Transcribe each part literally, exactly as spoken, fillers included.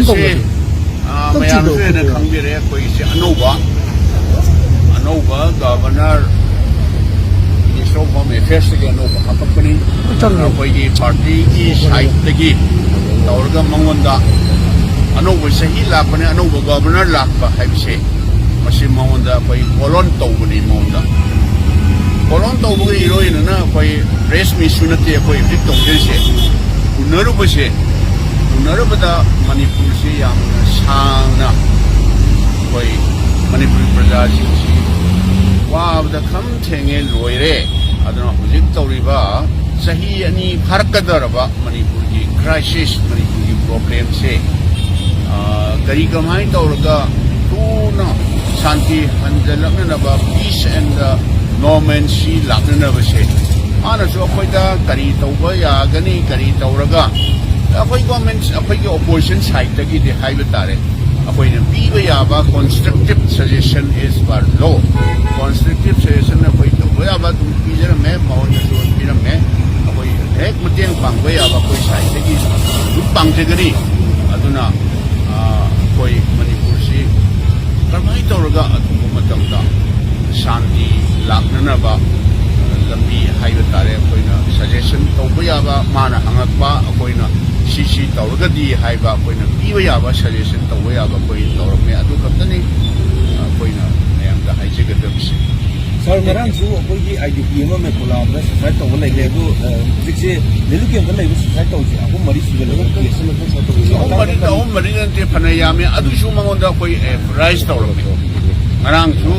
ꯁꯤ, ꯑ, ꯃꯌꯥꯝꯁꯨ ꯍꯦꯟꯅ ꯈꯪꯕꯤꯔꯦ, ꯑꯩꯈꯣꯏꯒꯤꯁꯦ ꯑꯅꯧꯕ, ꯑꯅꯧꯕ ꯒꯕꯔꯅꯔ, ꯃꯤꯅꯤꯁꯇꯔ ꯑꯣꯐ ꯍꯣꯝ ꯑꯦꯐꯤꯌꯔꯁꯇꯒꯤ ꯑꯅꯧꯕ ꯍꯥꯞꯄꯛꯄꯅꯤ꯫ ꯑꯩꯈꯣꯏꯒꯤ ꯄꯥꯔꯇꯤꯒꯤ ꯁꯥꯏꯠꯇꯒꯤ ꯇꯧꯔꯒ ꯃꯉꯣꯟꯗ ꯑꯅꯧꯕ ꯆꯍꯤ ꯂꯥꯛꯄꯅꯦ, ꯑꯅꯧꯕ ꯒꯕꯔꯅꯔ ꯂꯥꯛꯄ ꯍꯥꯏꯕꯁꯦ, ꯃꯁꯤ ꯃꯉꯣꯟꯗ ꯑꯩꯈꯣꯏ ꯄꯣꯂꯣꯟ ꯇꯧꯕꯅꯤ꯫ ꯃꯉꯣꯟꯗ ꯄꯣꯂꯣꯟ ꯇꯧꯕꯒ ꯏꯔꯣꯏꯅꯅ ꯑꯩꯈꯣꯏ ꯄ꯭ꯔꯦꯁ ꯃꯤꯠꯁꯨ ꯅꯠꯇꯦ ꯑꯩꯈꯣꯏ ꯍꯧꯖꯤꯛ ꯇꯧꯗꯣꯏꯁꯦ꯫ ꯎꯅꯔꯨꯕꯁꯦ, ꯎꯅꯔꯨꯕꯗ ꯃꯅꯤꯄꯨꯔꯁꯤ ꯌꯥꯝꯅ ꯁꯥꯡꯅ ꯑꯩꯈꯣꯏ ꯃꯅꯤꯄꯨꯔꯤ ꯄ꯭ꯔꯖꯥꯁꯤꯡꯁꯤ ꯋꯥꯕꯗ ꯈꯝ ꯊꯦꯡꯉꯦ, ꯂꯣꯏꯔꯦ꯫ ꯑꯗꯨꯅ ꯍꯧꯖꯤꯛ ꯇꯧꯔꯤꯕ ꯆꯍꯤ ꯑꯅꯤ ꯐꯥꯔꯛꯀꯗꯧꯔꯕ ꯃꯅꯤꯄꯨꯔꯒꯤ ꯀ꯭ꯔꯥꯏꯁꯤꯁ, ꯃꯅꯤꯄꯨꯔꯒꯤ ꯄ꯭ꯔꯣꯕ꯭ꯂꯦꯝꯁꯦ, ꯑ, ꯀꯔꯤ ꯀꯃꯥꯏꯅ ꯇꯧꯔꯒ ꯊꯨꯅ ꯁꯥꯟꯇꯤ ꯍꯟꯖꯜꯂꯛꯅꯅꯕ, peace and normalcy ꯂꯥꯛꯅꯅꯕꯁꯦ, ꯃꯥꯅꯁꯨ ꯑꯩꯈꯣꯏꯗ ꯀꯔꯤ ꯇꯧꯕ ꯌꯥꯒꯅꯤ, ꯀꯔꯤ ꯇꯧꯔꯒ, ꯑꯩꯈꯣꯏ ꯒꯣꯔꯃꯦꯟ, ꯑꯩꯈꯣꯏꯒꯤ ꯑꯣꯄꯣꯖꯤꯁꯟ ꯁꯥꯏꯠꯇꯒꯤꯗꯤ ꯍꯥꯏꯕ ꯇꯥꯔꯦ, ꯑꯩꯈꯣꯏꯅ ꯄꯤꯕ ꯌꯥꯕ constructive suggestion as per law, constructive suggestion ꯑꯩꯈꯣꯏ ꯇꯧꯕ ꯌꯥꯕ ꯑꯗꯨꯝ ꯄꯤꯖꯔꯝꯃꯦ, ꯃꯉꯣꯟꯗꯁꯨ ꯄꯤꯔꯝꯃꯦ꯫ ꯑꯩꯈꯣꯏ ꯍꯦꯛ ꯃꯇꯦꯡ ꯄꯥꯡꯕ ꯌꯥꯕ ꯑꯩꯈꯣꯏ ꯁꯥꯏꯠꯇꯒꯤ ꯑꯗꯨꯝ ꯄꯥꯡꯖꯒꯅꯤ꯫ ꯑꯗꯨꯅ, ꯑ, ꯑꯩꯈꯣꯏ ꯃꯅꯤꯄꯨꯔꯁꯤ ꯀꯔꯝꯍꯥꯏꯅ ꯇꯧꯔꯒ ꯑꯊꯨꯕ ꯃꯇꯝꯗ ꯁꯥꯟꯇꯤ ꯂꯥꯛꯅꯅꯕ, ꯑ, ꯂꯝꯕꯤ ꯍꯥꯏꯕ ꯇꯥꯔꯦ, ꯑꯩꯈꯣꯏꯅ ꯁꯖꯦꯁꯟ ꯇꯧꯕ ꯌꯥꯕ, ꯃꯥꯅ ꯍꯪꯉꯛꯄ, ꯑꯩꯈꯣꯏꯅ ꯁꯤ ꯁꯤ ꯇꯧꯔꯒꯗꯤ ꯍꯥꯏꯕ, ꯑꯩꯈꯣꯏꯅ ꯄꯤꯕ ꯌꯥꯕ, ꯁꯖꯦꯁꯟ ꯇꯧꯕ ꯌꯥꯕ ꯑꯩꯈꯣꯏ ꯇꯧꯔꯝꯃꯦ꯫ ꯑꯗꯨ ꯈꯛꯇꯅꯤ ꯑꯩꯈꯣꯏꯅ ꯃꯌꯥꯝꯗ ꯍꯥꯏꯖꯒꯗꯕꯁꯦ꯫ ꯁꯥꯔ, ꯉꯔꯥꯡꯁꯨ ꯑꯩꯈꯣꯏꯒꯤ ꯑꯥꯏ ꯗꯤ ꯄꯤ ꯑꯃ ꯃꯦꯀꯣꯂꯥꯗ ꯁꯨꯁꯥꯏꯠ ꯇꯧꯕ ꯂꯩꯈ꯭ꯔꯦ꯫ ꯑꯗꯨ, ꯑ, ꯍꯧꯖꯤꯛꯁꯦ ꯚꯦꯂꯨ ꯀꯦꯝꯗ ꯂꯩꯕ ꯁꯨꯁꯥꯏꯠ ꯇꯧꯕꯁꯦ ꯑꯍꯨꯝ ꯃꯔꯤ ꯁꯨꯖꯜꯂꯒ ꯀꯦꯁ ꯑꯃ ꯈꯛꯇ ꯁꯥꯠꯇꯣꯛꯏ꯫ ꯑꯍꯨꯝ ꯃꯔꯤ, ꯑꯍꯨꯝ ꯃꯔꯤ ꯅꯠꯇꯦ, ꯐꯅ ꯌꯥꯝꯃꯤ꯫ ꯑꯗꯨꯁꯨ ꯃꯉꯣꯟꯗ ꯑꯩꯈꯣꯏ ꯑꯦꯗꯚꯔꯇꯥꯏꯁ ꯇꯧꯔꯝꯃꯤ꯫ ꯉꯔꯥꯡꯁꯨ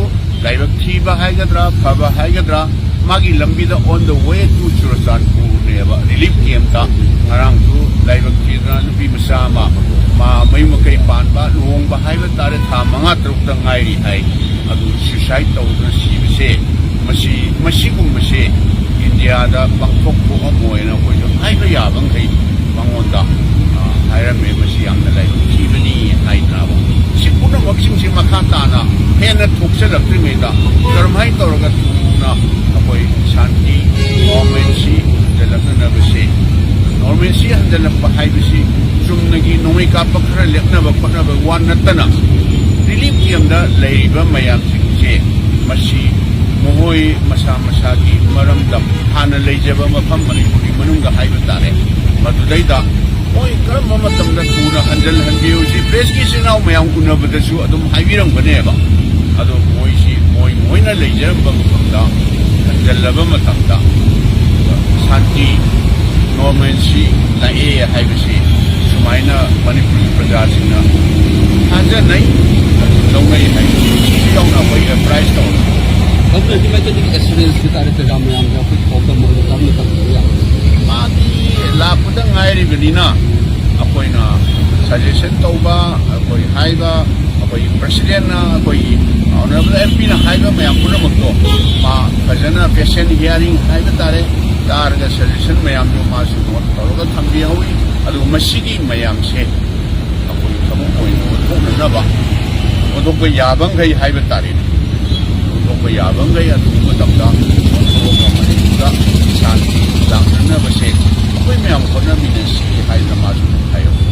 ꯂꯥꯏꯕꯛ ꯊꯤꯕ ꯍꯥꯏꯒꯗ꯭ꯔꯥ, ꯐꯕ ꯍꯥꯏꯒꯗ꯭ꯔꯥ, ꯃꯥꯒꯤ ꯂꯝꯕꯤꯗ on the way to ꯆꯨꯔꯆꯥꯟꯄꯨꯔꯅꯦꯕ, ꯔꯤꯂꯤꯐ ꯀꯦꯝꯇ꯫ ꯉꯔꯥꯡꯁꯨ ꯂꯥꯏꯕꯛ ꯊꯤꯗꯅ ꯅꯨꯄꯤ ꯃꯆꯥ ꯑꯃ, ꯃꯥ ꯃꯌꯨꯝ ꯃꯀꯩ ꯄꯥꯟꯕ, ꯂꯨꯍꯣꯡꯕ ꯍꯥꯏꯕ ꯇꯥꯔꯦ, ꯊꯥ ꯃꯉꯥ ꯇꯔꯨꯛꯇ ꯉꯥꯏꯔꯤ ꯍꯥꯏ꯫ ꯑꯗꯨ ꯁꯨꯏꯁꯥꯏꯠ ꯇꯧꯗꯨꯅ ꯁꯤꯕꯁꯦ, ꯃꯁꯤ, ꯃꯁꯤꯒꯨꯝꯕꯁꯦ ꯏꯟꯗꯤꯌꯥꯗ ꯄꯥꯡꯊꯣꯛ ꯊꯣꯛꯑꯝꯃꯣꯏꯅ ꯑꯩꯈꯣꯏꯁꯨ ꯍꯥꯏꯕ ꯌꯥꯕ ꯃꯈꯩ ꯃꯉꯣꯟꯗ, ꯑ, ꯍꯥꯏꯔꯝꯃꯦ꯫ ꯃꯁꯤ ꯌꯥꯝꯅ ꯂꯥꯏꯕꯛ ꯊꯤꯕꯅꯤ ꯍꯥꯏꯗꯅꯕ꯫ ꯁꯤ ꯄꯨꯝꯅꯃꯛꯁꯤꯡꯁꯤ ꯃꯈꯥ ꯇꯥꯅ ꯍꯦꯟꯅ ꯊꯣꯛꯆꯜꯂꯛꯇ꯭ꯔꯤꯉꯩꯗ ꯀꯔꯝꯍꯥꯏꯅ ꯇꯧꯔꯒ ꯊꯨꯅ ꯑꯩꯈꯣꯏ ꯁꯥꯟꯇꯤ, ꯅꯣꯔꯃꯦꯜꯁꯤ ꯍꯟꯖꯜꯂꯛꯅꯅꯕꯁꯦ, ꯅꯣꯔꯃꯦꯜꯁꯤ ꯍꯟꯖꯜꯂꯛꯄ ꯍꯥꯏꯕꯁꯤ ꯆꯨꯝꯅꯒꯤ ꯅꯣꯡꯃꯩ ꯀꯥꯞꯄ ꯈꯔ ꯂꯦꯞꯅꯕ ꯈꯣꯠꯅꯕ ꯋꯥ ꯅꯠꯇꯅ, ꯔꯤꯂꯤꯐ ꯀꯦꯝꯗ ꯂꯩꯔꯤꯕ ꯃꯌꯥꯝꯁꯤꯡꯁꯦ, ꯃꯁꯤ ꯃꯈꯣꯏ ꯃꯁꯥ ꯃꯁꯥꯒꯤ ꯃꯔꯝꯗꯝ, ꯍꯥꯟꯅ ꯂꯩꯖꯕ ꯃꯐꯝ ꯃꯅꯤꯄꯨꯔꯒꯤ ꯃꯅꯨꯡꯗ ꯍꯥꯏꯕ ꯇꯥꯔꯦ, ꯃꯗꯨꯗꯩꯗ ꯃꯣꯏ ꯀꯔꯝꯕ ꯃꯇꯝꯗ ꯊꯨꯅ ꯍꯟꯖꯤꯜꯍꯟꯕꯤꯌꯨ, ꯁꯤ ꯄ꯭ꯔꯦꯁꯀꯤ ꯏꯆꯤꯟ ꯏꯅꯥꯎ ꯃꯌꯥꯝ ꯎꯅꯕꯗꯁꯨ ꯑꯗꯨꯝ ꯍꯥꯏꯕꯤꯔꯝꯒꯅꯦꯕ꯫ ꯑꯗꯣ ꯃꯣꯏꯁꯤ ꯃꯣꯏ ꯃꯣꯏꯅ ꯂꯩꯖꯔꯝꯕ ꯃꯐꯝꯗ ꯍꯟꯖꯤꯜꯂꯕ ꯃꯇꯝꯗ ꯁꯥꯟꯇꯤ, ꯅꯣꯔꯃꯦꯜꯁꯤ ꯂꯥꯛꯑꯦ ꯍꯥꯏꯕꯁꯤ ꯁꯨꯃꯥꯏꯅ ꯃꯅꯤꯄꯨꯔꯒꯤ ꯄ꯭ꯔꯖꯥꯁꯤꯡꯅ ꯊꯥꯖꯅꯩ, ꯂꯧꯅꯩ ꯍꯥꯏ꯫ ꯁꯤ ꯌꯥꯎꯅ ꯑꯩꯈꯣꯏ ꯑꯦꯄ꯭ꯔꯥꯏꯁ ꯇꯧꯔꯦ꯫ ꯒꯚꯔꯟꯃꯦꯟꯠꯀꯤ ꯃꯥꯏꯀꯩꯗꯒꯤ ꯑꯦꯁꯨꯔꯦꯟꯁ ꯄꯤꯇꯥꯔꯦ ꯄ꯭ꯔꯖꯥ ꯃꯌꯥꯝꯗ ꯑꯩꯈꯣꯏ ꯄꯥꯎꯗꯝ ꯑꯣꯏꯅ ꯀꯔꯝꯅ ꯊꯝꯕꯤꯕ ꯌꯥꯕꯒꯦ? ꯃꯥꯗꯤ ꯂꯥꯛꯄꯗ ꯉꯥꯏꯔꯤꯕꯅꯤꯅ ꯑꯩꯈꯣꯏꯅ ꯁꯖꯦꯁꯟ ꯇꯧꯕ, ꯑꯩꯈꯣꯏ ꯍꯥꯏꯕ, ꯑꯩꯈꯣꯏꯒꯤ ꯄ꯭ꯔꯁꯤꯗꯦꯟꯅ ꯑꯩꯈꯣꯏꯒꯤ ꯑꯣꯅꯔꯦꯕꯜ ꯑꯦꯝ ꯄꯤꯅ ꯍꯥꯏꯕ ꯃꯌꯥꯝ ꯄꯨꯝꯅꯃꯛꯇꯣ ꯃꯥ ꯐꯖꯅ ꯄꯦꯁꯦꯟ ꯍꯤꯌꯥꯔꯤꯡ ꯍꯥꯏꯕ ꯇꯥꯔꯦ, ꯇꯥꯔꯒ ꯁꯖꯦꯁꯟ ꯃꯌꯥꯝꯗꯣ ꯃꯥꯁꯨ ꯅꯣꯠ ꯇꯧꯔꯒ ꯊꯝꯕꯤꯍꯧꯋꯤ꯫ ꯑꯗꯨꯒ ꯃꯁꯤꯒꯤ ꯃꯌꯥꯝꯁꯦ ꯑꯩꯈꯣꯏ ꯊꯕꯛ ꯑꯣꯏꯅ ꯑꯣꯟꯊꯣꯛꯅꯅꯕ, ꯑꯣꯟꯊꯣꯛꯄ ꯌꯥꯕꯈꯩ ꯍꯥꯏꯕ ꯇꯥꯔꯦꯅꯦ, ꯑꯣꯟꯊꯣꯛꯄ ꯌꯥꯕꯈꯩ ꯑꯊꯨꯕ ꯃꯇꯝꯗ ꯑꯣꯟꯊꯣꯛꯑꯒ ꯃꯅꯤꯄꯨꯔꯗ ꯁꯥꯟꯇꯤ ꯂꯥꯛꯅꯅꯕꯁꯦ ꯑꯩꯈꯣꯏ ꯃꯌꯥꯝ ꯍꯣꯠꯅꯃꯤꯟꯅꯁꯤ ꯍꯥꯏꯗꯅ ꯃꯥꯁꯨ ꯍꯥꯏꯍꯧꯋꯤ꯫